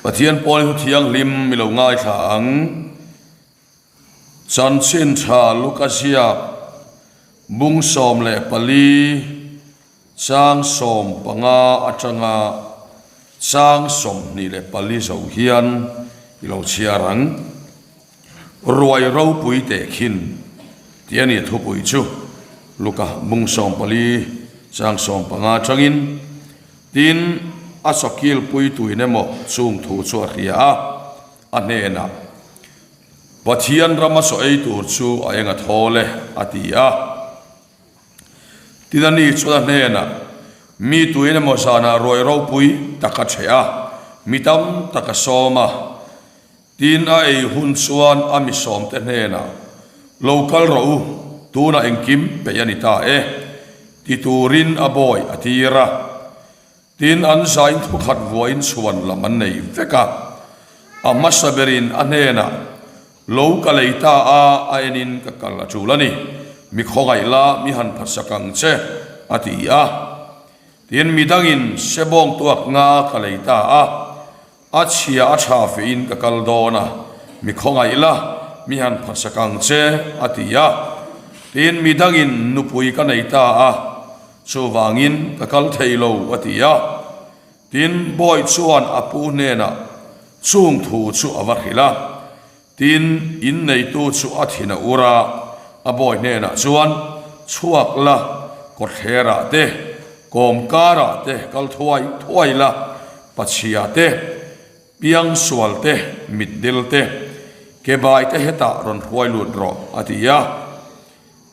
Pathian pawl hi thianghlim mi lo ngaithla ang. Chanchin tha Luka ziak bung 14 chang 15 atanga chang 24 zo hian i lo chhiar ang. Ruai ropui teh khin tih a ni thupui chu Luka bung 14 chang 15 atangin tin a chawkil puituin emaw chung thu chu a hria a, a hnenah Pathian rama chaw ei tur chu a eng a thawl e a ti a. Tin a ni chuan a hnenah mi tuin emaw zanah ruai ropui tak a cheh a, mi tam tak a sawm a. Tin, a ei hun chuan a mi sawmte hnenah, Lo kal rawh u, tunah engkim peih a ni ta e, ti turin a bawi a tir a. Tin, an zain thukhat vuain chhuan lam an nei vek a. A hmasa berin a hnenah, Lo ka lei ta a, a enin ka kal a tul a ni, mi khawngaih la, mi han phatsak ang che, a ti a. Tin, midangin sebawng tuak nga ka lei ta a, A chhia a tha fein ka kal dawn a, mi khawngaih la, mi han phatsak ang che, a ti a. Tin, mi dangin nupui ka nei ta a, chuvangin ka kal thei lo, a ti a. Tin, bawi chuan a pu hnenah chung thu chu a va hrilh a. Tin, inneitu chu a thin a ur a, a bawi hnenah chuan, Chhuak la, kawtthlerah te, kawmkarah te kal thuai thuai la, pachhia te, piangsual te, mitdil te, kebai te hetah rawn hruai lut rawh, a ti a.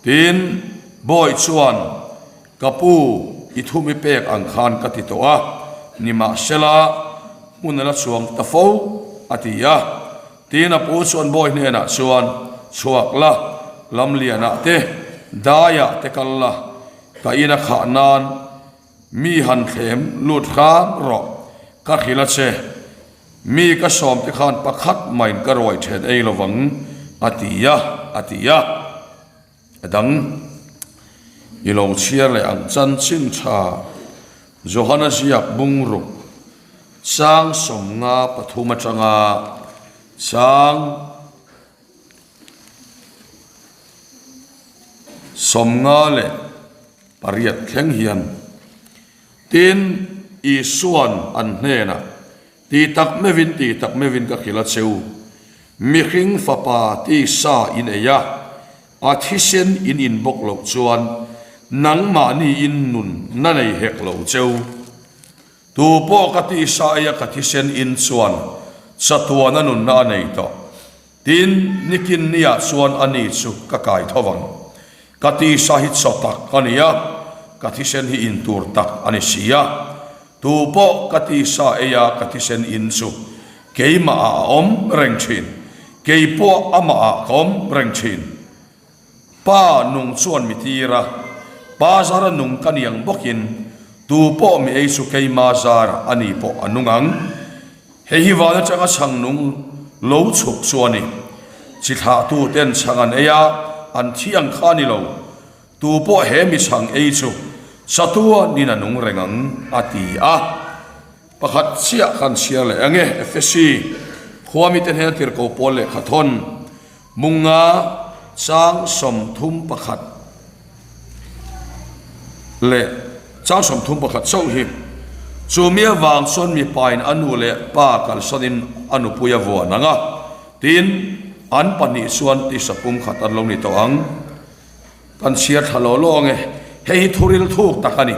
Tin, bawi chuan, Ka pu, i thu mi pek ang khan ka ti tawh a, nimahsela, hmun a la chuang ta fo, a ti a. Tin, a pu chuan bawi hnenah chuan, Chhuak la, lamlianah te, daiah te kal la, ka ina khah nan mi han thlem lut hram rawh, ka hrilh a che. Mi ka sawm te khan pakhat maiin ka ruai then ei lovang, a ti a, a ti a. A dang i lo chhiar leh ang chanchin tha Johana ziak bungruk chang 53 atanga chang 58 thleng hian tin Isuan an hnenah Ti tak meuhin, ti tak meuhin ka hrilh a che u, mihring fapa tisa in ei a, a thisen in in bawk loh chuan nangmahni in nun na nei hek lo che u. Tu pawh ka tisa ei a ka thisen in chuan chatuana nunna a nei tawh. Tin, nikin niah chuan ani chu ka kai tho vang. Ka tisa hi chaw tak a ni a, ka thisen hi in tur tak a ni si a. Tu pawh ka tisa ei a ka thisen in chu keimah ah a awm reng thin, kei pawh amah ah ka awm reng thin. Pa nung chuan mi tir a, pa zara nung ka ni ang bawkin tu pawh mi ei chu keima zara a ni pawh a nung ang. Hei hi van atanga chhang nung lo chhuk chu a ni. Chi thlahtu ten chhang an ei a, an thi ang kha a ni lo. Tu pawh he mi chhang ei chu chatuanin a nung reng ang, a ti a. Pakhat chiah khan chhiar leh ang e, Efesi khua mite hnena tirhkoh pawl lehkha thawn munga chang 31 leh chang 31 chauh hi. Chu mi avang chuan mipain a nu leh pa kalsanin a nupui a vuan ang a, tin, an pahnih chuan tisa pumkhat an lo ni tawh ang. Kan chhiar thla law law ang e. Hei hi thuril thuk tak a ni.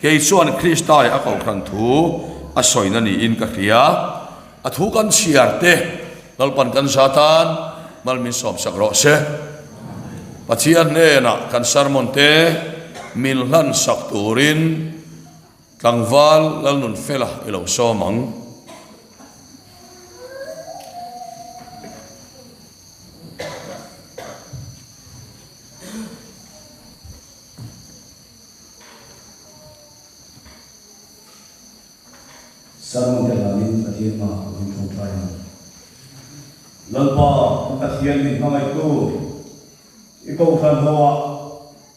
Kei chuan Krista leh a kohhran thu a sawina niin ka hria. A thu kan chhiar te Lalpan kan za tan mal min sawmsak rawh se. Pathian hnenah kan sermon te min hlansak turin Tlangval Lalnunfela i lo sawm ang. Sermon te hlanin Pathian hmaah ka vun ṭawngṭai ang. Lalpa, kan Pathian min hmangaihtu, i kohhran hoah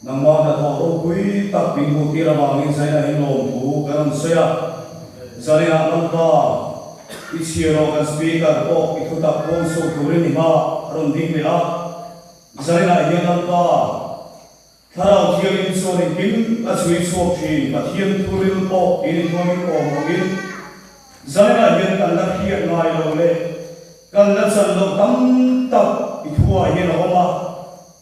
nangmah hnathawh ropui tak min hmuhtir avangin zaina in lawmthu kan rawn sawi a. Zaninah Lalpa. I chhiar rawh kan Speaker pawh i thutak pawn chhuak turin i hma a rawn ding leh a, Zainah hian Lalpa Thlarau Thianghlim chuan engkim a chhui chhuak thin, Pathian thuril pawh in thuamin awm angin Zainah hian kan la hriat ngai lo leh kan la chan loh tam tak i thuah hian a awm a.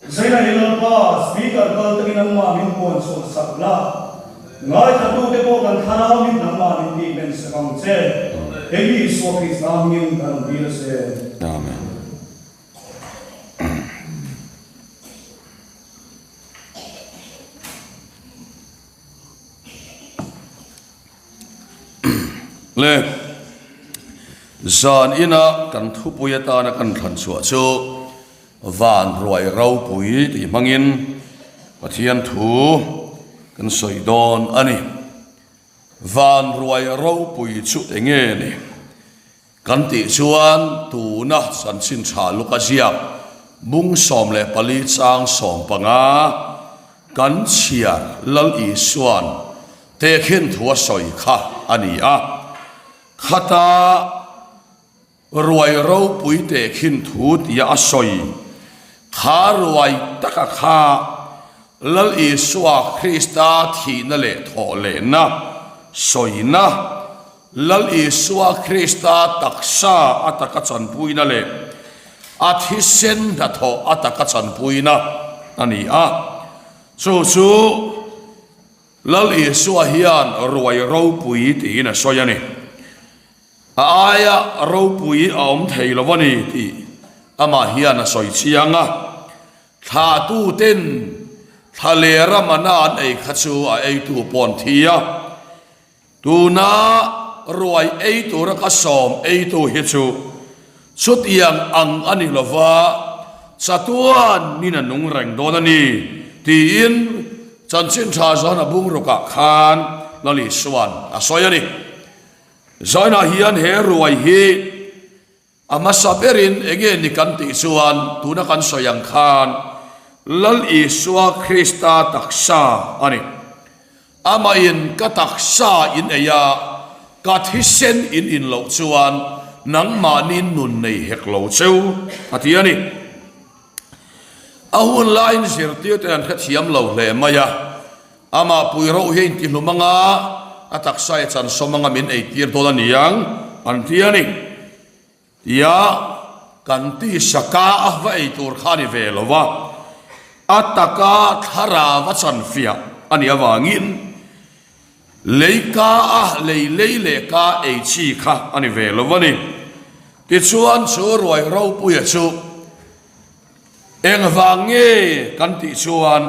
Zainah hi Lalpa, Speaker kal takin nangmah min puan chhuah sak la, ngaithlatute pawh kan thlarau mit nangmah min tih men sak ang che. Hei hi Isua Krista hmingin kan rawn dil a se. Amen. Le zan ina kan thupui atana kan thlan chhuah chu van ruai ropui tih hmangin Pathian thu kan sawi dawn a ni. Van ruai ropui chu enge ni? Kan tih chuan tuna chanchin tha luk a ziak bung 14 chang 15 kan chhiar Lal Isua'n tehkhin thu a sawi kha a ni a. Khata ruai ropui tehkhin thu tia a sawi kha ruai taka kha Lal Isua Krista thihna leh thawhlehna sawina Lal Isua Krista taksa a taka chanpuina leh a thisen hnathawh a taka chanpuina a ni a. Chu chu Lal Isua hian ruai ropui tiin a sawi a ni. A aia ropui a awm thei lo a ni tih amah hian a sawi chiang a. Thlahtuten thlalera mana an ei kha chu a eitu pawh an thi a. Tuna ruai ei tura ka sawm eitu hi chu chutiang ang a ni lova, chatuan min a nung reng dawn a ni, tiin Chanchin Tha Johana bungrukah khan Lal Isua'n a sawi a ni. Zainah hian he ruai hi A hmasa berin enge ni kan tih chuan tuna kan sawi ang khan Lal Isua Krista taksa a ni. Amahin ka taksa in ei a, ka thisen in in loh chuan nangmahni nun nei hek lo cheu a ti a ni. A hun laiin zirtirte an hrethiam lo hle mai a, amah pui roh hi a intihlum anga a taksa i chansawm anga min eitir dawn a ni ang an ti a ni. Tia kan tisa ka a va ei tur kha a ni ve lo va, a taka thlarau a chanfiah a nih avangin lei ka a lei lei leh ka ei chi kha a ni ve lo a ni. Tichuan chu ruai ropuia chu engvang nge kan tih chuan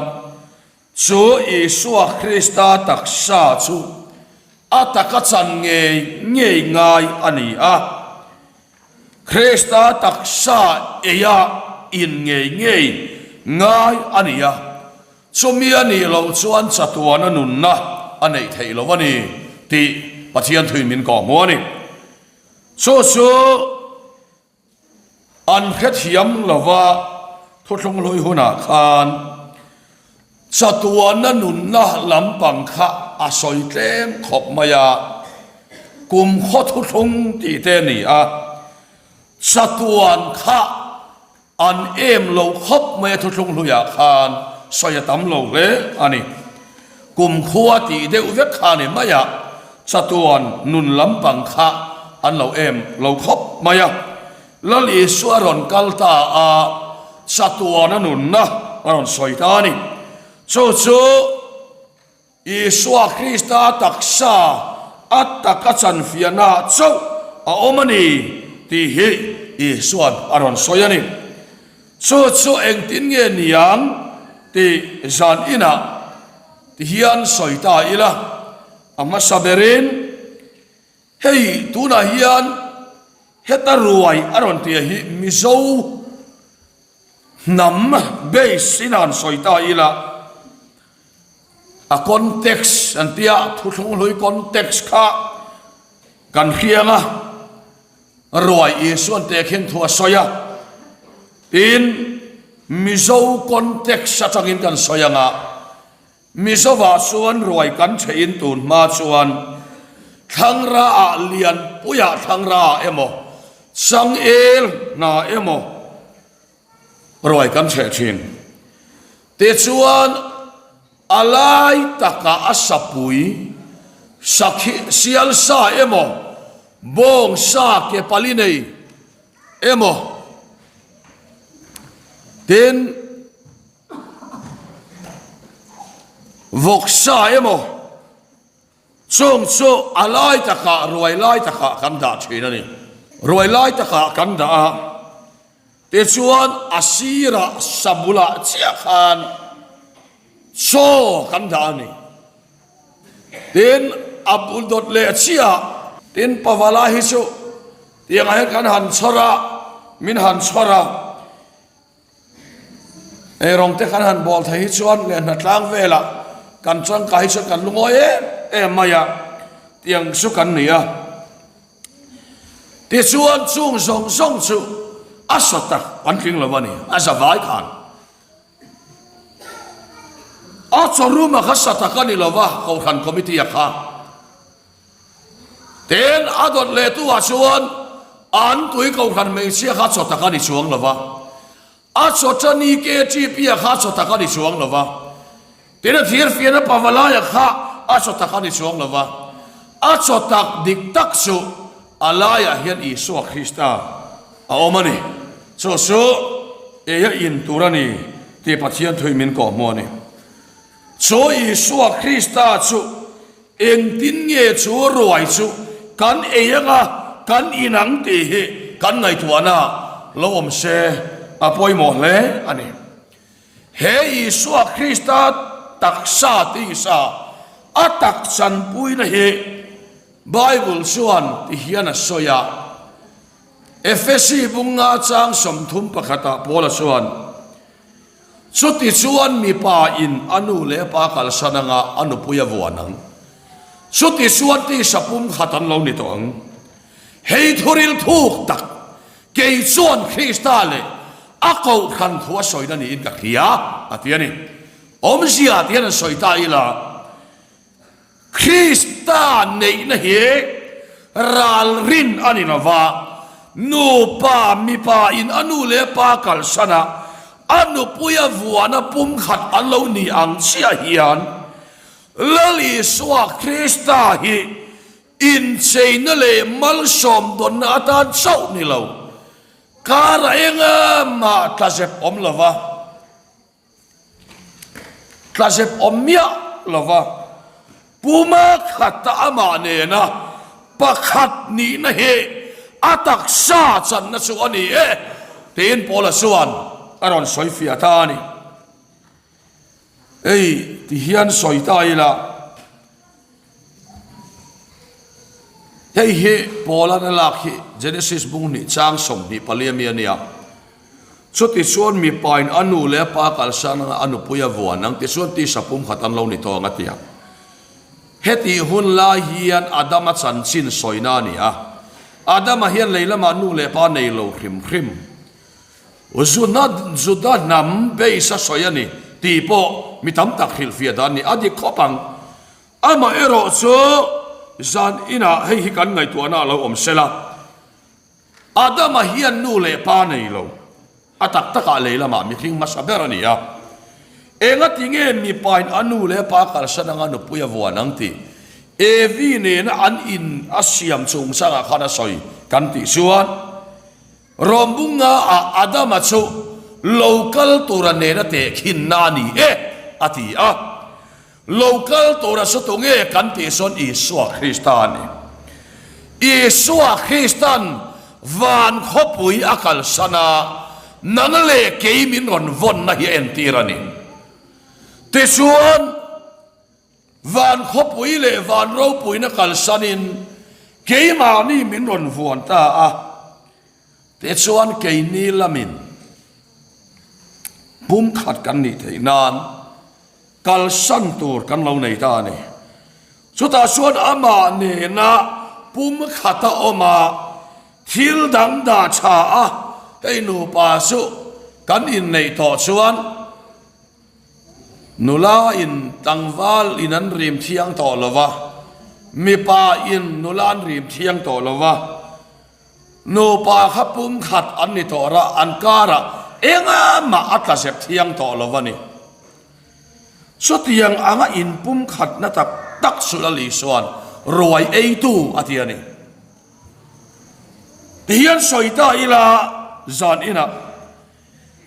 Chu Isua Krista taksa chu a taka chan ngei ngei ngai a ni a. Krista taksa eia in ngei ngei ngai a ni a. Chumi a nih loh chuan chatuana nunna a neih theih loh a ni tih Pathian thuin min kawhhmuh a ni. Chu chu. An hrethiam lova thuthlung hlui hunah khan chatuana nunna lampang kha a sawi tlem khawp mai a, kumkhaw thuthlung tih te a ni a, chatuan kha an em lo khawp mai a thuthlung hluiah khan sawi a tam lo hle a ni. Kumkhua tih deuh vek kha a ni mai a, chatuan nun lampang kha an lo em lo khawp mai a. Lal Isua rawn kal ta a, chatuana nunna a rawn sawi ta a ni. Chu chu Isua Krista taksa a taka chanfiahna chauh a awm a ni tih hi Isua'n a rawn sawi a ni. Chu chu engtin nge niang tih zan inah ti hian sawi ta ila, a hmasa berin hei tunah hian heta ruai a rawn tia hi Mizo hnam base in han sawi ta ila, a context an tia thuthlung hlui context kha kan hriang a. Ruai Isuan te khin thu a sawi a, tin Mizo context atangin kan sawi ang a, Mizovah chuan ruai kan theihin tun hma chuan. Thlangraah lianpuiah thlangraah emaw, changel hna emaw ruai kan chheh thin. Tichuan, a lai takah a sapui, sakhi, sial sa emaw, bawng sa ke pali nei emaw, tin, vawksa emaw, Chung chu a lai takah, ruai lai takah kan dah thin a ni. Ruai lai takah kan dah a, tichuan a sirah sa bulah chiah khan chaw kan dah a ni. Tin, a bul dawt leh chiah, tin Pavala hi chu tiangah hian kan han chhawr a, min han chhawr a. Eirawng te kan han bawl thei hi chuan leh hnatlang velah kan tangkai hi chuan kan lungawi em em mai a, tiang chu kan ni a. Tichuan chung zawng zawng chu a sa tak an tling lo a ni, a za vai khan. A chawruma kha sa tak a ni lo va, Kohhran Committee a kha. Tin, a dawt leh tu ah chuan an tui kohhran hmeichhia kha chaw tak a ni chuang lo va, a chaw tani KTP-a kha chaw tak a ni chuang lo va, tin a thirfiahna Pavalaia kha a chaw tak a ni chuang lo va, a chaw tak dik tak chu a laiah hian Isua Krista a awm a ni. Chu chu eia in tur a ni tih Pathian thuin min kawhhmuh a ni. Chu Isua Krista chu Engtin nge chu ruai chu kan ei anga kan in ang tih hi kan ngaihtuahna lo awm se a pawimawh hle a ni. He Isua Krista taksa tisa a tak chanpuina hi Bible chuan ti hian a sawi a, Efesi bunga chang 31 ah Paula chuan, Chuti chuan mipa in a nu leh a pa kalsan anga a nupui a vuan ang. Chuti chuan tisa pum khat an lo ni tawh ang. Hei thuril thuk tak, kei chuan Krista leh a kohhran thu a sawina niin ka hria, a ti a ni. Awmzia ti hian an sawi ta ila. Krista neihna hi ralrin a ni lo va, nupa mipa in a nu leh pa kalsan a, a nupui a vuana pumkhat an lo ni ang chiah hian Lal Isua Krista hi incheina leh malsawm dawnna atan chauh ni lo, kar a engmah tlazep awm lo va. Tlazep awm miah lova puma khata amah nena pakhat nihna hi a taksa channa chu a ni e tiin Paula chuan a rawn sawi fiah ta a ni. Hei ti hian sawi ta ila. Hei hi Paula'n a lak hi Genesis bung hnih chang 24 ami a nia. Chutichuan mipain a nu leh a pa kalsan anga a nupui a vuan ang tichuan tisa pumkhat an lo ni tawh ang a ti a. Hetih hun lai hian Adama chanchin sawina a ni a. Adama hian lei lamah nu leh pa nei lo hrim hrim. Juda Juda hnam base a sawi a ni tih pawh mi tam tak hrilhfiah dan a ni. A dik khawp ang. Amah erawh chu zan inah hei hi kan ngaihtuahna a lo awm sela. Adama hian nu leh pa nei lo, a tak takah lei lamah mihring hmasa ber a ni a. Engati nge mipain a nu leh pa kalsan anga nupui a vuan ang tih Evi nena an in a siam chungchangah khan a sawi kan tih chuan, Rawmbunga ah Adama chu lo kal tura nena tehkhinna a ni e, a ti a. Lo kal tura chu tunge kan tih chuan Isua Krista a ni. Isua Kristan van khawpui a kalsan a, nang leh kei min rawn vawnna hi a entir a ni. Tichuan, van khawpui leh van ropuina kalsanin keimahni min rawn vuan ta a. Tichuan keini lamin pumkhat kan nih theih nan kalsan tur kan lo nei ta a ni. Chutah chuan amah nena pumkhat a awm a, thil dang dah tha a, hei nupa chu kan inneih tawh chuan Nula in tlangval in an rim thiang tawh lo va. Mipa in nula an rim thiang tawh lo va, nupa kha pumkhat an ni tawh ra, an karah engah mah a tla zep thiang tawh lo a ni. Chutiang anga inpumkhatna tak tak chu Lal Isua'n ruai eitu a ti a ni. Tihian sawi ta ila zan inah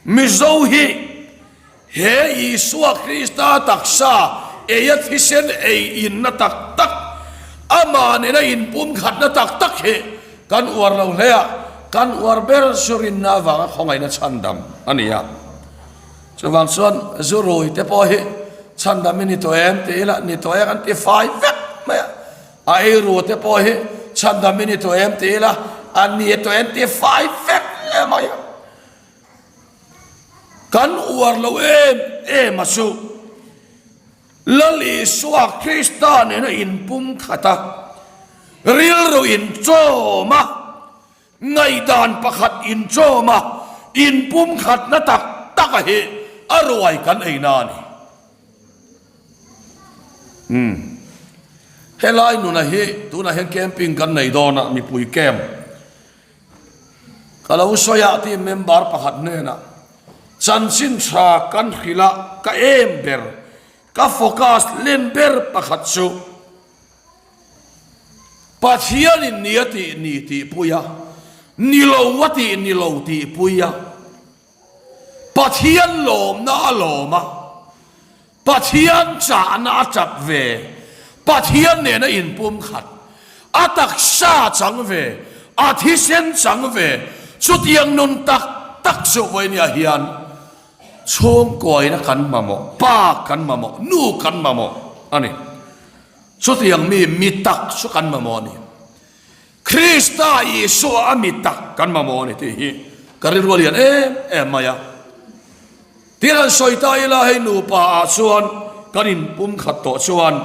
Mizo hi he Isua Krista taksa eia thisen ei inna tak tak, amah nena inpumkhatna tak tak hi kan uar lo hle a, kan uar ber chu rinna avanga khawngaihna chhandam a ni a. Chuvang chuan zu rui te pawh hi chhandam i ni tawh em ti ila ni tawh e kan ti fai vek mai a, a ei ru te pawh hi chhandam i ni tawh em ti ila a ni tawh em ti fai vek hle mai a. Kan uar lo em em a chu Lal Isua Krista nena inpumkhat a, rilru inchawm a, Ngaihdan pakhat inchawm a, inpumkhatna tak tak a hi a ruai kan ei na a ni. Umm. Helai nuna hi tunah hian camping kan nei dawn a, mipui camp. Ka lo sawi a ti member pakhat hnenah, Chanchin tha kan hrilh a, ka em ber, ka focus len ber pakhat chu, Pathianin ni a tih ni tihpui a, ni lo a tih ni lo tihpui a, Pathian lawmna a lawm a, Pathian chahna a chap ve, Pathian nena inpumkhat, a taksa chang ve, a thisen chang ve, chutiang nun tak tak chu vawinia hian chhungkuaina kan mamawh, pa kan mamawh, nu kan mamawh a ni. Chutiang mi mi tak chu kan mamawh a ni. Krista Isua a mi tak kan mamawh a ni tih hi ka rilru a lian em em mai a. Tin han sawi ta ila hei nupa ah chuan kan inpum khat tawh chuan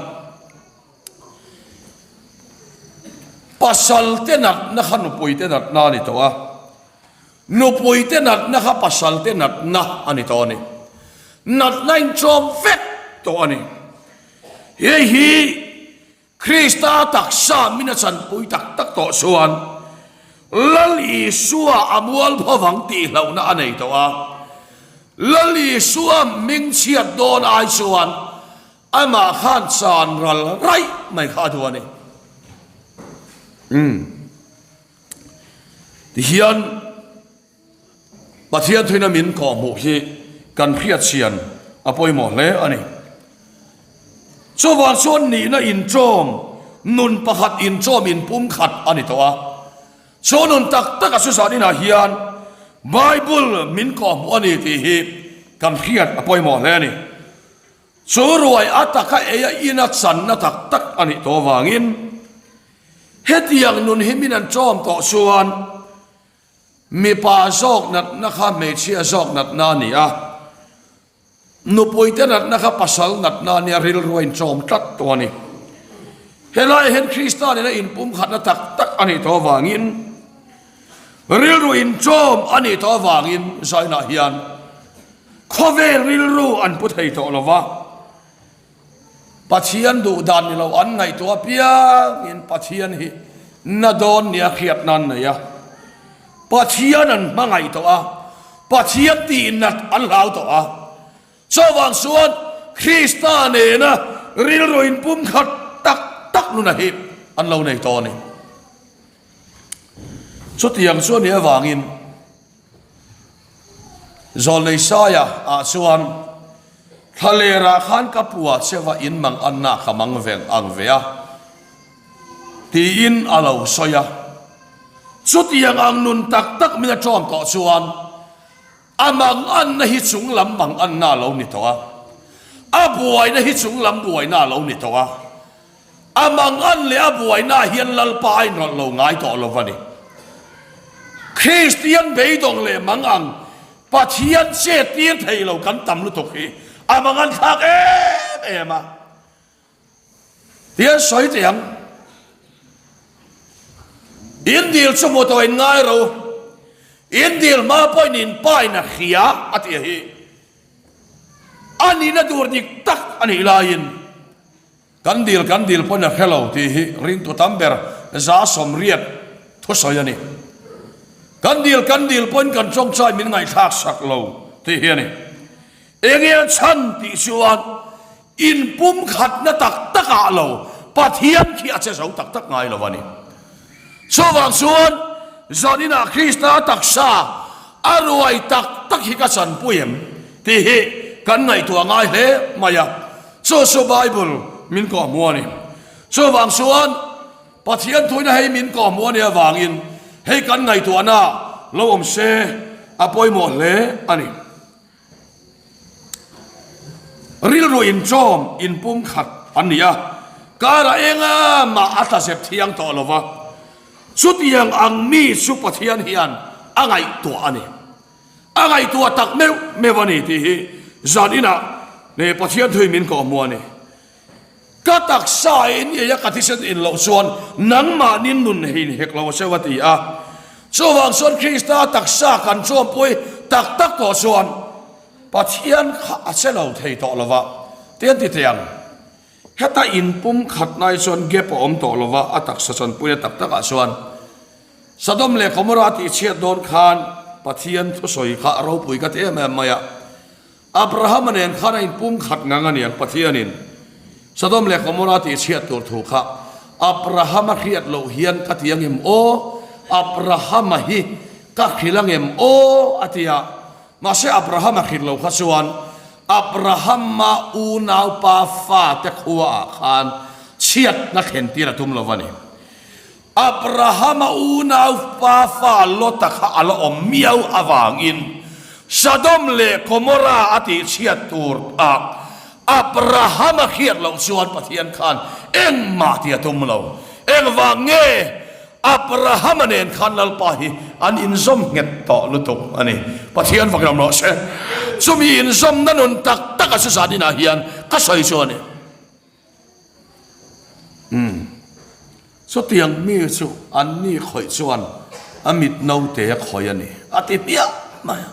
pasal te natna kha nupui te natna a ni tawh a. Nupui te natna kha pasal te natna a ni tawh a ni. Natna inchawm vek tawh a ni. Hei hi Krista taksa min a chanpui tak tak tawh chuan Lal Isua a mual phovang tih hlauhna a nei tawh a. Lal Isua hming chhiat dawn ai chuan amah khan chan ral raih mai kha a duh a ni. Umm. Tihian. Pathian thuina min kawhhmuh hi kan hriatchhian a pawimawh hle a ni. Chuvang chuan nihna inṭawm, nun pakhat inṭawm inpumkhat a ni tawh a. Chu nun tak taka Susan inah hian Bible min kawhhmuh a ni tih hi kan hriat a pawimawh hle a ni. Chu ruai a taka ei a ina channa tak tak a nih tawh avangin hetiang nun hi min an ṭawm tawh chuan, Mipa zawk natna kha hmeichhia zawk natna a ni a, nupuite natna kha pasal natna a nia, rilru a inchawm tlat tawh a ni. Helaiah hian Krista nena inpumkhatna tak tak a nih tawh avangin, rilru inchawm a nih tawh avangin Zainah hian khawvel rilru an pu thei tawh lo va. Pathian duh dan ni lo an ngaihtuah apiangin Pathian hi na dawn nia hriat nan nei a, Pathian an hmangaih tawh a, Pathian tih nat an hlau tawh a. Chuvang chuan Krista nena rilru inpumkhat tak tak nuna hi an lo nei tawh a ni. Chutiang chu a nih avangin Zawlnei Saia ah chuan Thlalerah khan ka pua cheva in mang anna ka mang ve ang ve a tiin a lo sawi a. Chutiang ang nun tak tak min a ṭawm tawh chuan a mang anna hi chung lam mang anna a lo ni tawh a, a buaina hi chung lam buaina a lo ni tawh a. A mangan leh a buainaah hian Lalpa a inrawlh lo ngai tawh lo va ni. Kristian beidawng leh mangang Pathian chet tir thei lo kan tam lutuk hi a mangan thlak em em a. Tian sawi teh ang. In dil chu hmu tawh in ngai ro. In dil hma pawhin in pa in a hria a tih hi a nihna tur dik tak a nih laiin. Kan dil kan dil pawn a hre lo tih hi ringtu tam ber 80% thusawi a ni. Kan dil kan dil pawn kan tawngtai min ngaihthlak sak lo tih hi a ni. Enge a chhan tih chuan inpumkhatna tak takah lo Pathian khi a che zo tak tak ngai lo a ni. Chuvang chuan zaninah Krista taksa a ruai tak tak hi ka chanpui em tih hi kan ngaihtuah ngai hle mai a. Chu chu Bible min kawhhmuh a ni. Chuvang chuan Pathian thuina hei min kawhhmuh a nih avangin hei kan ngaihtuahna lo awm se a pawimawh hle a ni. Rilru inchawm inpumkhat an ni a, karah enga mah a tla zep thiang tawh lo va, chutiang ang mi chu Pathian hian a ngaihtuah a ni. A ngaihtuah tak meuh meuh a ni tih hi zan inah Pathian thuin min kawhhmuh a ni. Ka taksa in ei a, ka thisen in loh chuan nangmahni nun hein hek lo a cheu a ti a. Chuvang chuan Krista taksa kan chawmpui tak tak tawh chuan Pathian kha a che lo thei tawh lo va, ti an ti thei ang. Heta inpum khat nai chuan gap a awm tawh lo va, a taksa chanpuina tak takah chuan Sodom leh Gomorrah tihchhiat dawn khan Pathian thusawi kha a ropui ka ti em em mai a. Abrahama nen khan a inpum khat ngang a niang, Pathianin Sodom leh Gomorrah tih chhiat tur thu kha Abrahama hriat loh hian ka ti angem aw, Abrahama hi ka hrilh angem aw a ti a, mahse Abrahama hrilh lo kha chuan Abrahama unaupa fate khuaah khan chhiatna thlen tir a tum lo a ni. Abrahama unau pa fa Lota kha a la awm miau avangin Sodom leh Gomorrah a tihchhiat tur ah Abrahama hriat loh chuan Pathian khan engmah tih a tum lo. Engvang nge Abrahama nen khan Lalpa hi an inzawm nghet tawh lutuk a ni. Pathian fak ram rawh se. Chumi inzawmna nun tak tak a chu zan inah hian ka sawi chu a ni. Umm. Chutiang mi chu an ni khawih chuan a mit naute a khawih a ni, a ti hmiah mai a.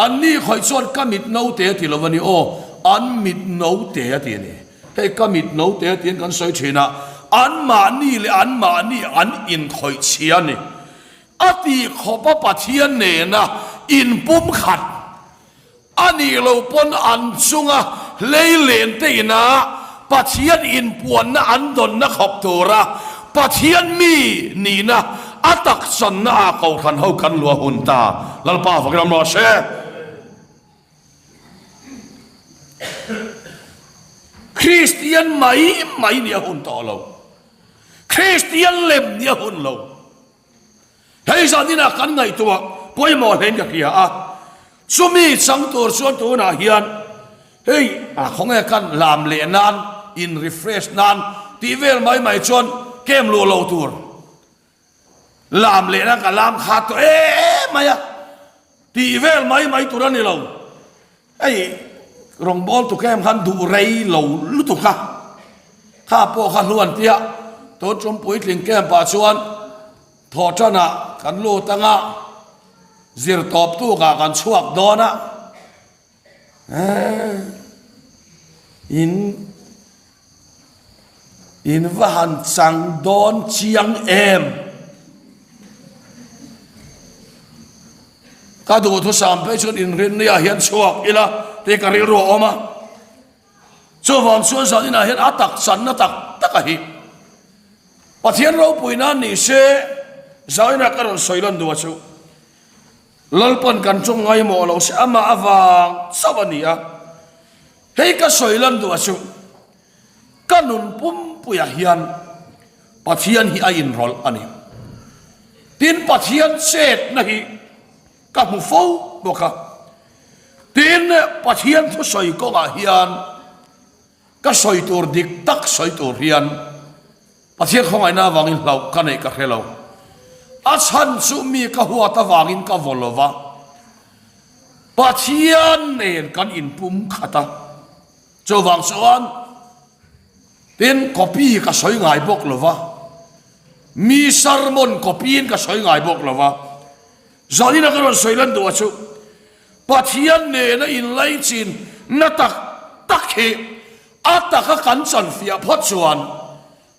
An ni khawih chuan ka mit naute a ti lo a ni aw, an mit naute a ti a ni. Hei ka mit naute a tiin kan sawi thin a, anmahni leh anmahni an inkhawih chhia a ni. A ti khawpa Pathian nena inpumkhat. A nih loh pawn an chunga hleilen te ina Pathian inpuanna an dawnna khawp tura Pathian mi nihna a tak channa ah Kohhran ho kan luah hun ta. Lalpa fak ram rawh se. Kristian mai mai nih a hun tawh lo. Kristian lem nih a hun lo. Hei zan inah kan ngaihtuah pawimawh hlein ka hria a, chumi chang tur chuan tunah hian hei a khawnge kan lam leh nan, in refresh nan tih vel mai mai chuan kem luh lo tur. Lam leh nan ka lam kha tawh em mai a, tih vel mai mai tur a ni lo. Hei rawngbâwl tu kem khan duh rei lo lutuk a, kha pawh kha hlu an tia, tun tum puitling camp ah chuan thawhṭanah kan lut ang a, zir tawp tukah kan chhuak dawn a, eeh in In va han chang dawn chiang em? Ka duhthusam phei chuan inrinni ah hian chhuak ila tih ka rilru a awm a. Chuvang chuan zan inah hian a tak channa tak tak a hi. Pathian ropui nan ni se zainah ka rawn sawi lan duh a chu. Lalpan kan chung ngaimawh lo se amah avang chauh a ni a. Hei ka sawi lan duh a chu ka nun pumpuiah hian Pathian hi a inrawlh a ni. Tin, Pathian chetna hi ka hmu fo bawk a. Tin, Pathian thusawi kawngah hian ka sawi tur dik tak sawi tur hian Pathian khawngaihna avangin hlauh ka neih ka hre lo. A chhan chu mi ka huat avangin ka vaw lo va. Pathian nen kan inpum khat a. Chuvang chuan tin copy ka sawi ngai bawk lo va. Mi sermon copy in ka sawi ngai bawk lo va. Zanina ka rawn sawi lan duh a chu Pathian nena inlaichin na tak tak hi. A taka kan chanfiah phawt chuan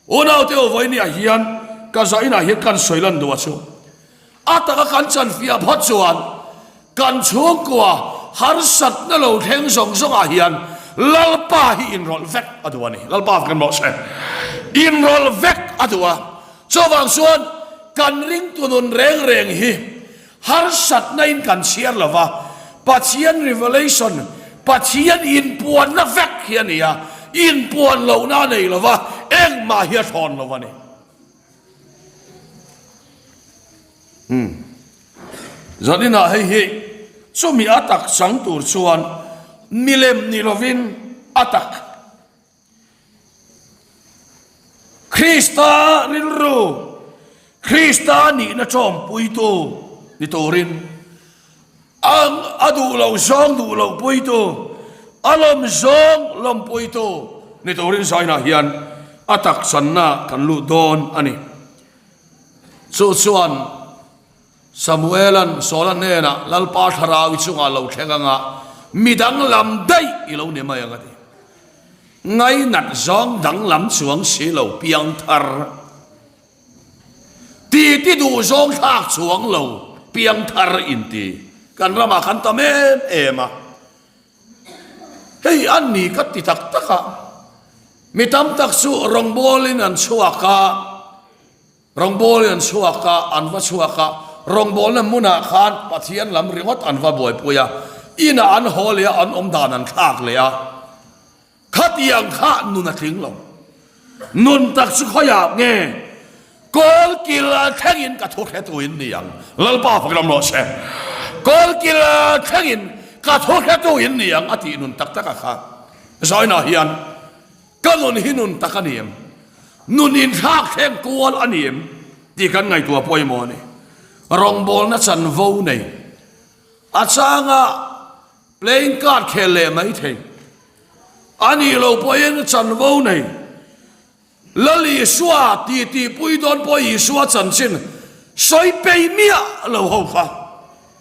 unaute u vawinia hian ka zainah hian kan sawi lan duh a chu. A taka kan chanfiah phawt chuan kan chhungkua harsatna lo thleng zawng zawngah hian Lalpa hi inrawlh vek a duh a ni. Lalpa kan rawh se. Inrawlh vek a duh a. Chuvang chuan kan ringtu nun reng reng hi Harsatna in kan chhiar lo va, Pathian revelation, Pathian inpuanna vek hi a ni a, inpuan lohna a nei lo va, engmah hi a thawn lo a ni. Umm. Zaninah hei hi chumi a tak chang tur chuan milem ni lovin a tak. Krista rilru, Krista nihna ṭawmpuitu ni turin a duh loh zawng duh loh puitu, a lawm zawng lawmpuitu ni turin zainah hian a taksanna kan lut dawn a ni. Chu chuan Samuela'n Saula hnenah, Lalpa thlarau i chungah lo thleng anga mi danglam daih i lo ni mai ang a ti. Ngainat zawng danglam chuang si lo piangthar, titi duh zawng thlak chuang lo piangthar inti kan ramah kan tam em em a. Hei an ni ka ti tak tak a, mi tam tak chu rawngbawlin an chhuak a, Rawngbawlin an chhuak a, an va chhuak a, rawngbawlna hmunah khan Pathian lam ringawt an va buaipui a, inah an haw leh a, an awm dan an thlak leh a. Khatiang kha nun a tling lo. Nun tak chu khawiah nge Kawlkil thlengin ka thu hretu in ni ang. Lalpa fak ram rawh se. Kawlkil thlengin ka thu hretu in ni ang a tih nun tak tak a kha. Zainah hian Ka nun hi nun tak a ni em? Nun inthlak thleng kual a ni em? Tih kan ngaihtuah pawimawh a ni. Rawngbawlna chanvo nei a changa playing card khel leh mai thei a nih loh pawhin chanvo nei Lal Isua titipui dawn pawh Isua chanchin sawi pei miah lo ho kha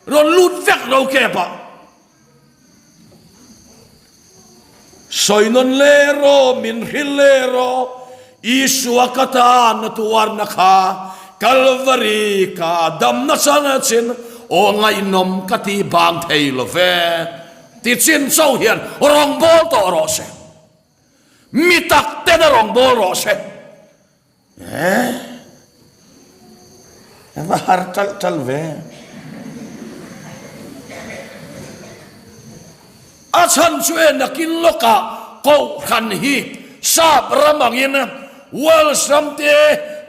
rawn lut vek lo kep ah. Sawi nawn leh rawh, min hrilh leh rawh, Isua ka tan a tuarna kha, Kalvari ka damna chanchin, aw ngaihnawm ka ti bang thei lo ve, ti chin chauh hian rawngbâwl tawh rawh se. Mi tak ten a rawngbâwl rawh se. Eh? A va har ṭalh ṭalh ve. A chhan chu e nakin lawkah Kohhran hi Sap ram angin Wales ram te,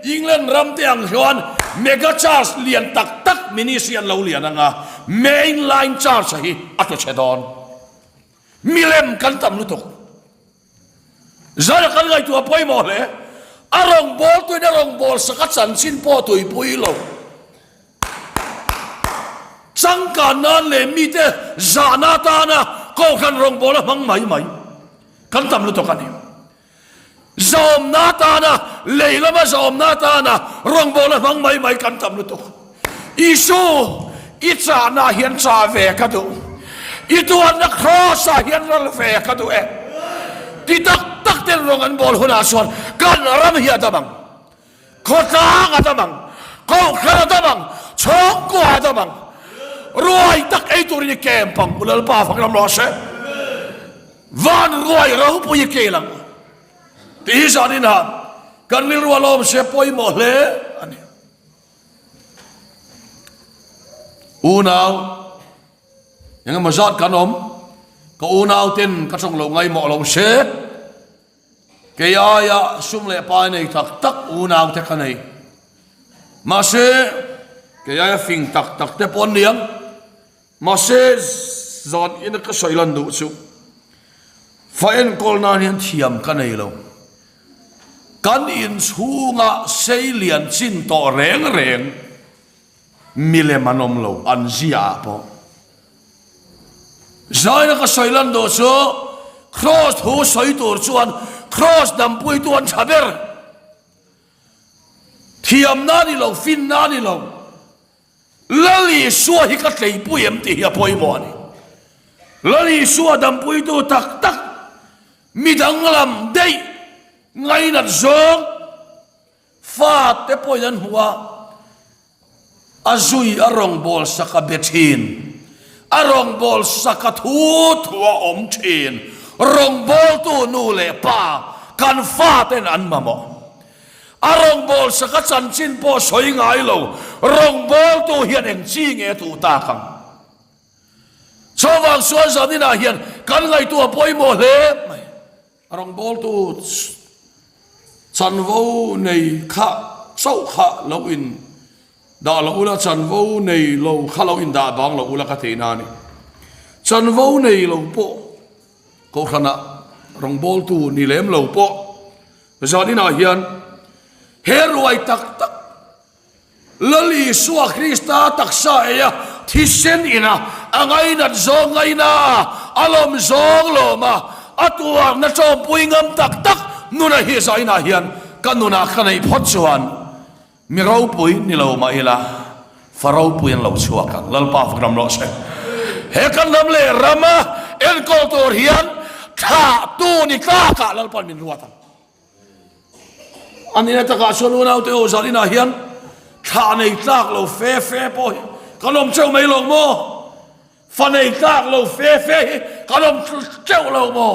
England ram te ang hian mega church lian tak tak ministry an lo lian ang a, main line church hi a tlu chhe dawn. Milem kan tam lutuk. Zara kan ngaihtuah pawimawh hle. A rawngbâwl tuin a rawngbâwl sak a chanchin pawh a tuipui lo. Changkan nan leh mite zahna atana Kohhran rawngbâwl a hmang mai mai kan tam lutuk a ni. Zawmna atana, lei lama zawmna atana rawngbâwl a hmang mai mai kan tam lutuk. Isu, i chahna hian chah ve ka duh. I tuarna kraws-ah hian ral ve ka duh e. Ti tak tak ten rawng an bawl hunah chuan kan ram hi a dam ang. Khawtlang a dam ang. Kohhran a dam ang. Chhawngkua a dam ang. Ruai tak ei turin i kem pang u Lalpa fak ram rawh se. Van ruai ropui i kel ang. Tih hi zanin ah kan rilru a lawm se pawimawh hle a ni. Unau, eng emaw zat kan awm, ka unau ten ka tawng lo ngaimawh lo se, kei aia sum leh pai nei tak tak unau te ka nei. Mahse, kei aia fing tak tak te pawh an ni ang. Mahse, zan ina ka sawi lan duh chu fa enkawl nan hian thiam ka nei lo. Kan inchhunga sei lian chin tawh reng reng milem an awm lo, an zia ah pawh. Zaina ka sawi lan duh chu Kraws thu sawi tur chuan Kraws dampuitu an tha ber. Thiamna a ni lo, finna a ni lo. Lal Isua hi ka tleipui em tih hi a pawimawh a ni. Lal Isua dampuitu tak tak. Mi danglam daih ngainat zawng fa te pawhin an hmu a, a zui a rawngbâwl sak a be ṭhin, a rawngbâwl sak a thu thu a awm ṭhin. Rawngbâwltu nu leh pa kan faten an mamawh. A rawngbâwl sak a chanchin pawh sawi ngai lo, rawngbâwltu hian eng chi nge tuh tak ang? Chuvang chuan zaninah hian kan ngaihtuah pawimawh hle mai. A rawngbawltu chanvo nei kha chauh kha lo in dah lo ula, chanvo nei lo kha lo in dah bang lo ula ka tihna a ni. Chanvo nei lo pawh Kohhranah rawngbawltu ni lem lo pawh zaninah hian he ruai tak tak Lal Isua Krista taksa ei a, thisen ina a ngainat zawng ngaina a, a lawm zawng lawm a, a tuarna ṭawmpui ngam tak tak nuna hi zainah hian ka nunah ka neih phawt chuan mi ropui ni lo mah ila fa ropui an lo chhuak ang. Lalpa fak ram rawh se. He kan ram leh rama enkawl tur hian thlahtu ni tlakah Lalpa'n min ruat ang. A nihna takah chuan unaute aw zan inah hian thlah nei tlak lo fe fe pawh hi kan awm teuh mai lo maw? Fa nei tlak lo fe fe hi kan awm teuh lo maw?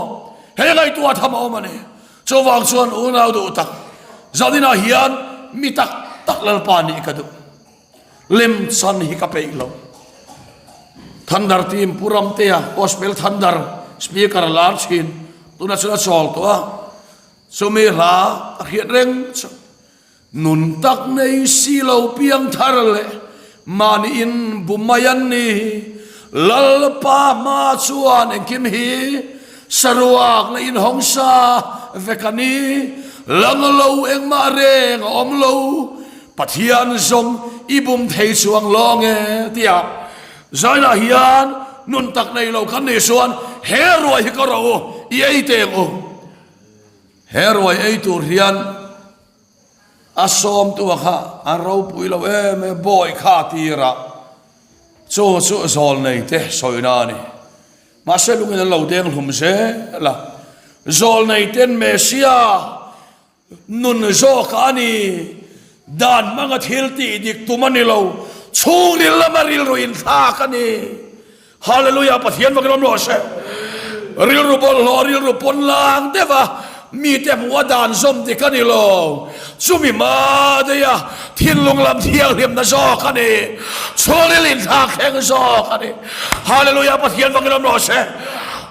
Hei ngaihtuah tham a awm a ni. Chuvang chuan unau duh tak zan inah hian mi tak tak Lalpa nih ka duh. Lem chan hi ka peih lo. Thunder team Pu Ramtea Gospel Thunder speaker lar thin tuna chuan a chawl tawh a. Chumi hla a hriat reng chu nun tak nei si lo piang thar leh mahni in bu mai an ni. Lalpa hma chuan engkim hi saruak leh inhawng sa vek a ni. Lang lo engmah reng a awm lo. Pathian zawng i bum thei chuang lawng e tia Zainah hian nun tak nei lo kan nih chuan he ruai hi ka rawh u, i ei teng u. He ruai ei tur hian a sawmtu a kha an ropui lo em e, bawi kha a tir a, chu chu zawl nei te sawina a ni. Mahse lungin an lo deng hlum zel a, zawl nei ten Messiah Nun zawk a ni. Dan hmanga thil tih dik tum a ni lo. Chhungril lama rilru inthlak a ni. Hallelujah Pathian vak ram rawh se. Rilru bawlhhlawh rilru pawn lang deuh a mite hmuh a dan zawm dik a ni lo. Chumi hma deiha thinlung lam thianghlimna zawk a ni. Chhungril inthlak thleng zawk a ni. Hallelujah Pathian vak ram rawh se.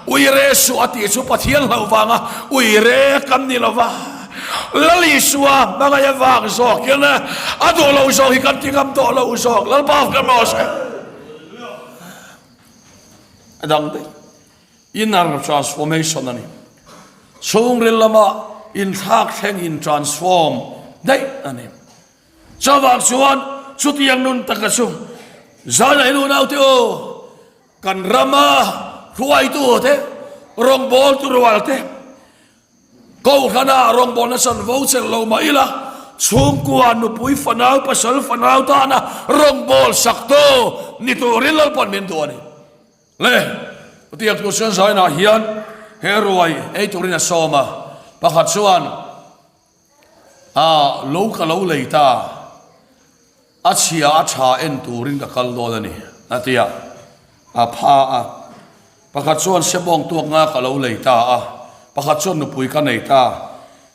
Uire suh a tih chu Pathian hlauh vanga uire kan ni lo va, Lal Isua hmangaih avang zawkin a duh lo zawk hi kan ti ngam tawh lo zawk. Lalpa ka rawh se. A dang daih. Inner transformation a ni. Chhungril lama inthlak thleng in transform daih a ni. Chuvang chuan chutiang nun taka chu Zana in unaute aw Kan rama hruaitute, rawngbawltu rualte, Kohhrana rawngbawlna chanvo chelh lo mah ila, chhungkua nupui fanau pasal fanau tana rawngbâwl saktu ni turin Lalpa'n min duh a ni. Le, chutiang tur chuan zainah hian he ruai ei turin a sawm a, pakhat chuan, A, lo ka lo lei ta. A chhia a tha en turin ka kal dawn a ni, a ti a. A pha a. Pakhat chuan sebawng tuak nga ka lo lei ta a, pakhat chuan nupui ka nei ta.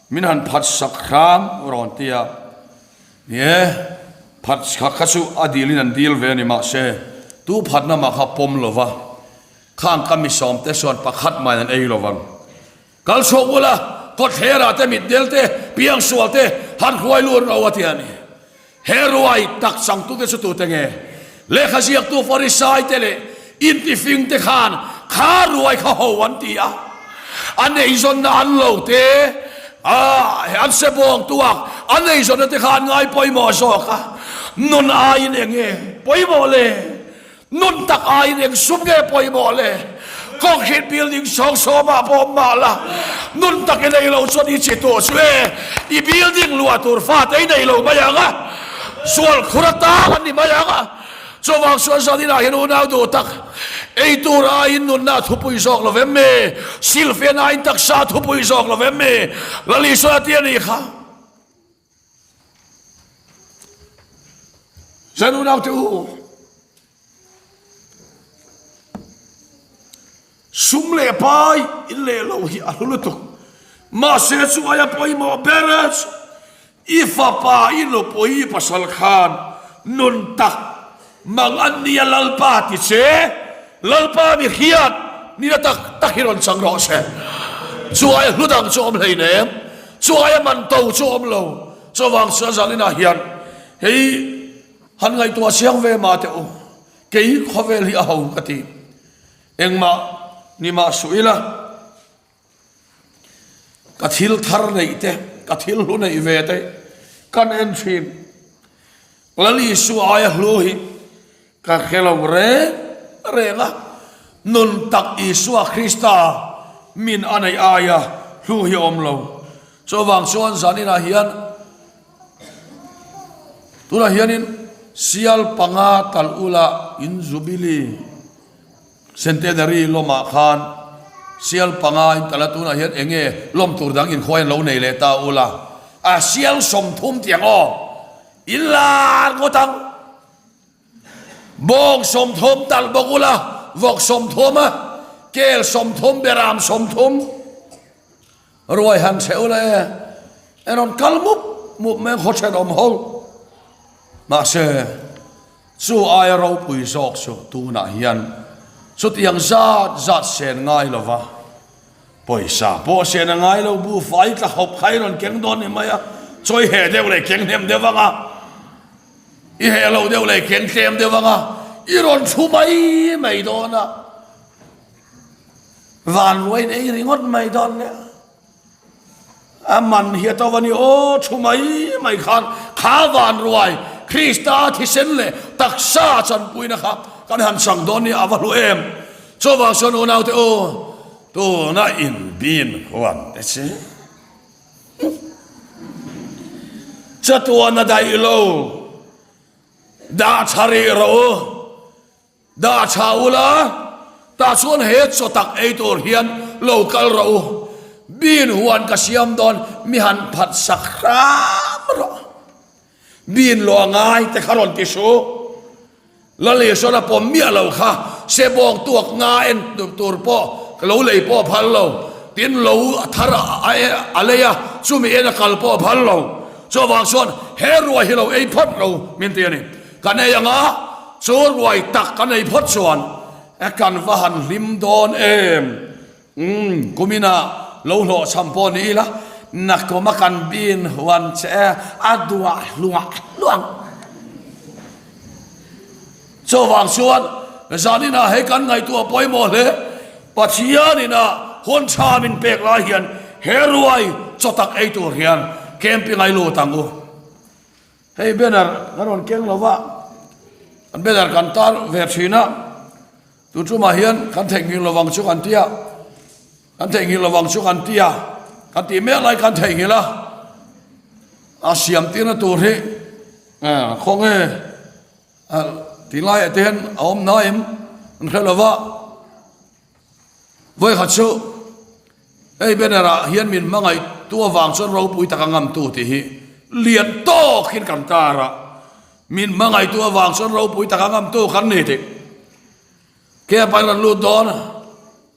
Min han phat sak hram rawn ti a. Ni e, phat kha kha chu a dilin an dil ve a ni mahse, tu phatna mah kha pawm lo va, khang ka mi sawmte chuan pakhat mahin an ei lo vang. Kal chhuak ula, kawtthlerah te, mitdel te, piangsual te han hruai lut ro a ti a ni. He ruai tak changtute chu tute nge? Lehkha ziaktu Farisai te leh intifing te khan kha ruai kha ho an ti a. An eizawnna an lo te, an sebawng tuak an eizawnna te kha an ngai pawimawh zawk a. Nun aiin eng nge pawimawh le? Nun tak aiin eng sum nge pawimawh le? Concrete building sawng sawmah pawh awm mah la, nun tak i nei lo chuan i chi tur chu e, i building luah tur fate i nei lo mai ang a, sual khur atang an ni mai ang a. Chuvang chuan zaninah hian unau duh tak. Ei tur aiin nunna a thupui zawk lo vem mi? Silfian aiin taksa a thupui zawk lo vem mi? Lal Isua a ti a nih kha. Zan unaute u, sum leh pai in leh lo hi a hlu lutuk. Mahse chu aia pawimawh ber chu i fapa, i nupui, i pasal khan nun tak mang an nia Lalpa ti che, Lalpa mi hriat nina tak tak hi rawn chang rawh se. Chu aia hlu dang chu awm hleinem, chu aia man to chu awm lo. Chuvang chuan zaninah hian hei han ngaihtuah chiang ve mah teh u, kei khawvel hi a ho ka ti. Engmah ni mah suh ila, ka thil thar neih te, ka thil hlu neih ve te kan en thin. Lal Isua aia hlu hi ka hre lo reng reng a, nun tak Isua Krista min a neih aia hlu hi a awm lo. Chuvang chuan zaninah hian tunah hianin sial panga tal ula in Jubilee Centenary lawmah khan sial panga in tal a, tunah hian eng nge lawm tur dang inkhuai an lo nei leh ta ula a sial 30 tiang aw in lar ngawt ang. Bawng 30 talh bawk ula, vawk 30 a, kel 30, beram 30. Ruai han chhe ula e, e rawn kal mup mup mai khaw thenawm ho. Mahse, chu aia ropui zawk chu tunah hian chutiang zat zat sen ngai lova, pawisa pawh sen a ngai lo, buhfai tla khawp kha i rawn keng dawn ni mai a, chawi heh deuh leh keng hnem deuh ang a, i heh lo deuh leh keng tlem deuh ang a, i rawn thu mai mai dawn a. Van ruain ei ringawt mai dawn nia. A man hi a to va ni aw thu mai mai khan kha van ruai Krista thisen leh taksa chanpuina kha kan han chang dawn nia a va hlu em. Chuvang chuan unaute u tuna inbin huan te che. Chatuan a daih lo dah tha rih rawh u. Dah tha ula, tah chuan he chaw tak ei tur hian lo kal rawh u. Bean huan ka siam dawn, mi han phat sak hram rawh. Bean lawh a ngai te kha rawn ti suh. Lalisona pawm miah lo kha, se bawng tuak nga en tur pawh lo lei pawh a phal lo. Tin lo a thar a lei a, chumi en a kal pawh a phal lo. Chuvang chuan he ruai hi lo ei phawt lo min ti a ni. Kan ei anga chu ruai tak kan ei phawt chuan e kan va han hlim dawn em. Umm kumin ah lo hlawh chham pawh ni ila nakum a kan bin huan che a duah hluah hluah ang. Chuvang chuan zanin ah hei kan ngaihtuah pawimawh hle. Pathian in a hun tha min pek lai hian he ruai chaw tak ei tur hian camping ai lut ang u. Hei banner kan rawn keng lo va, an banner kan tar ve thin a, tun tumah hian kan theihnghilh lovang chu kan ti a, kan theihnghilh lovang chu kan ti a, kan tih mek lai kan theihnghilh a, a siam tirna tur hi khawnge tih laiah te hian a awm hna em an hre lo va. Vawikhat chu hei banner ah hian min hmangaih tu avang chuan ropui taka ngam tu tih hi lian tawk in kan tar a, min hmangaih tu avang chuan ropui taka ngam tu kan ni tih camp ah in an lut dawn a,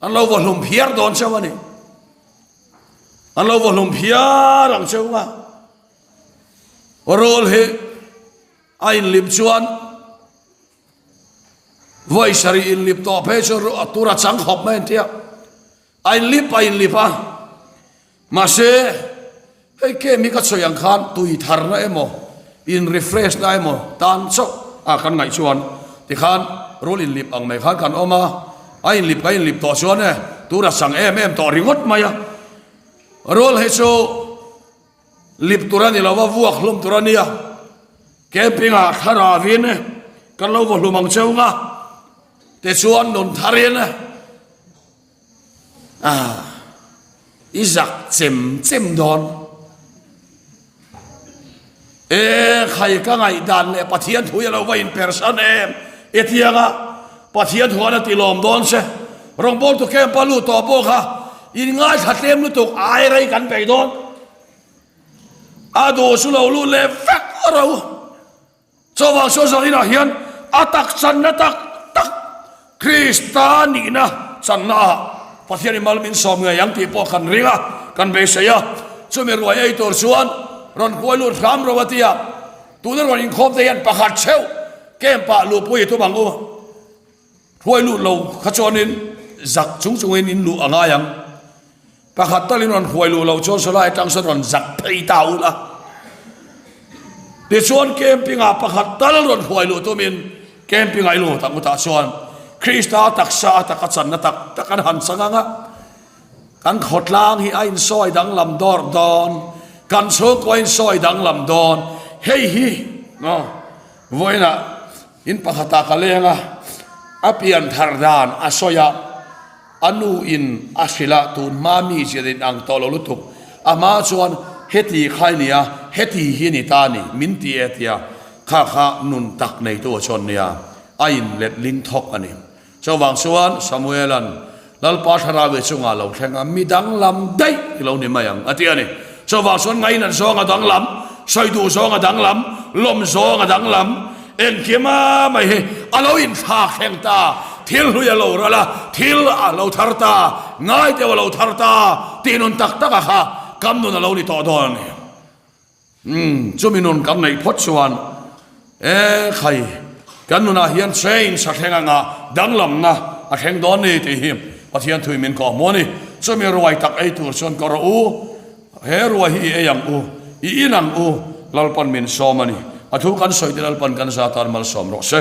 an lo vaw hlum phiar dawn cheu a ni, an lo vaw hlum phiar ang cheu a, rul hi a inlip chuan. Vawi sarih inlip tawh phei chu a tur a chang khawp mai an ti a, a inlip a inlip a, mahse hei kem hi ka sawi ang khan tui tharna emaw in refresh na emaw tan chauh a kan ngaih chuan tikhan rul inlip ang mai khan kan awm a, a inlip ka inlip tawh chuan e tur a chang em em tawh ringawt mai a, rul hi chu Lip tur a ni lo va, vuak hlum tur a nia. Camping ah thlarau in kan lo vaw hlum ang cheu nga, tichuan nun thar in ah i zak chem chem dawn. E khai ka ngaihdan leh Pathian thu hi a lo va inpersan em? I tiang a. Pathian thuan a ti lawm dawn che. Rawngbawltu camp a lut tawh pawh kha in ngaithla tlem lutuk ai rei kan peih dawn. A duh chu lo lut leh vek ro. Chuvang chuan zaninah hian a tak channa tak tak Krista nihna channa ah Pathianin mal min sawm ngei ang tih pawh kan ring a, kan beisei a. Chumi ruai ei tur chuan rawn huai lut hram ro a ti a, tuna rawn inkhawm te hian pakhat theuh camp ah luhpui i tum ang u. Hruai lut lo kha chuanin zak chung chungin in luh a ngai ang. Pakhat talin rawn hruai luh loh chuan sawlai atang sawn rawn zak phei ta ul a. Tichuan camping ah pakhat tal rawn hruai luh tumin camping ah i lut ang utah chuan Krista taksa a taka channa tak tak an han chang ang a. Kan khawtlang hi a insawi danglam dawrh dawn, kan chhungkua a insawi danglam dawn. Hei hi vawiinah In pakhatah ka leng a, a pian thar dan a sawi a, a nu in a hrilh a, tun hma mi zir in ang tawh lo lutuk, a hma chuan heti kha i nia, heti hi ni ta ni, min ti e tia, kha kha nun tak neitu a chuan nia, a in let ling thawk a ni. Chuvang chuan Samuela'n, Lalpa Thlarau i chungah lo thleng a, mi danglam daih i lo ni mai ang, a ti a ni. Chuvang chuan ngainat zawng a danglam, sawi duh zawng a danglam, lawm zawng a danglam, engkima mai hi a lo inthlak thleng ta, thil hlui a lo ral a, thil a lo thar ta, ngai deuh a lo thar ta tih nun tak taka kha kam nun a lo ni tawh dawn a ni. Umm, chumi nun kan neih phawt chuan e khai, kan nunah hian change a thleng anga danglamna a thleng dawn ni tih hi Pathian thui min kawh hmu a ni. Chumi ruai tak ei tur chuan ka rawh u, he ruai hi i ei ang u, i in ang u, Lalpan min sawm a ni. A thu kan sawi te Lalpan kan za tan malsawm rawh se.